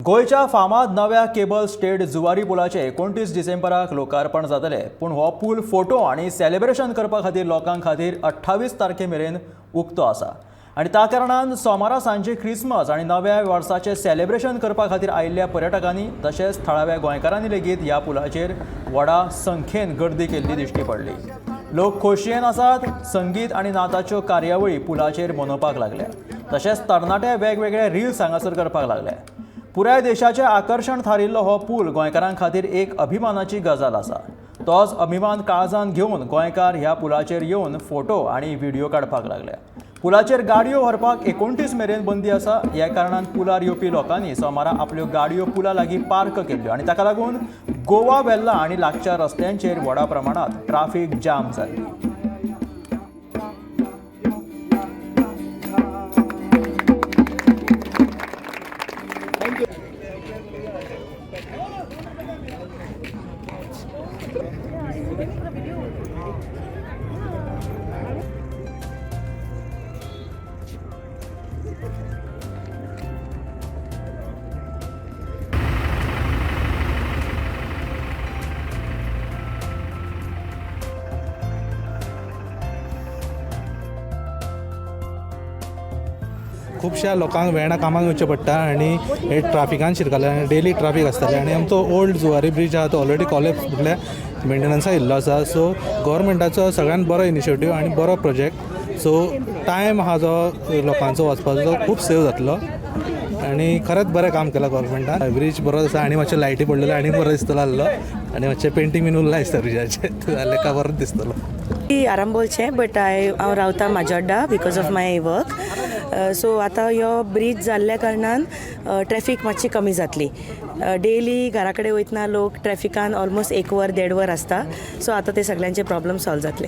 गोंयच्या फामाद नव्या केबल स्टेट जुवारी पुलाचें 29 डिसेंबराक लोकार्पण जातलें. पूण हो पूल फोटो आनी सेलिब्रेशन करपा खातीर लोकां खातीर 28 तारखे मेरेन उक्तो आसा आनी त्या कारणान सोमारा सांजे क्रिसमस आनी नव्या वर्साचें सेलिब्रेशन करपा खातीर आयिल्ल्या पर्यटकांनी तशेंच थळाव्या गोंयकारांनी लेगीत ह्या पुलाचेर व्हडा संख्येन गर्दी केल्ली दिश्टी पडली. लोक खोशयेन आसात. संगीत आनी नाचाच्यो कार्यावळी पुलाचेर मनोवपाक लागल्या. तशेंच तरणाटे वेगवेगळे रिल्स हांगासर करपाक लागले. पुराय देशाचें आकर्शण थारिल्लो हो पूल गोंयकारां खातीर एक अभिमानाची गजाल आसा. तोच अभिमान काळजान घेवन गोंयकार ह्या पुलाचेर येवन फोटो आनी व्हिडियो काडपाक लागले. पुलाचेर गाडयो व्हरपाक 29 मेरेन बंदी आसा. ह्या कारणान पुलार येवपी लोकांनी सोमारा आपल्यो गाडयो पुला लागीं पार्क केल्ल्यो आनी ताका लागून गोवा वेल्ला आनी लागच्या रस्त्यांचेर व्हडा प्रमाणांत ट्राफीक जाम जाल्ली. खुबश्या लोकांक वेर्णा कामाक वचचें पडटा आनी हे ट्राफिकान शिरकले आनी डेली ट्राफीक आसतालें आनी आमचो ओल्ड जुवारी ब्रीज आहा तो ऑलरेडी कॉलेप्स म्हटल्यार मेंटेनन्सा येयल्लो आसा. सो गोवोरमेंटाचो सगळ्यान बरो इनिशिएटीव आनी बरो प्रोजेक्ट. सो टायम आहा जो लोकांचो वचपाचो खूब सेव जातलो आनी खरेंच बरें काम केलां गोवोरमेंटान. ब्रीज बरो आसा आनी मातशें लायटी पडलेले आनी बरो दिसतलो आहलो आनी मातशें पेंटींग बीन उरलां दिसता ब्रिजाचें, तें जाल्यार काय बरो दिसतलो. आरांबोलचें, बट I हांव रावता Majorda because of my work. So आतां ह्यो ब्रीज जाल्ल्या कारणान ट्रॅफीक मातशी कमी जातली. डेली घरा कडेन वयतना लोक ट्रॅफिकान ऑलमोस्ट एक वर देड वर आसता. सो आतां ते सगळ्यांचे प्रॉब्लम सॉल्व जातले.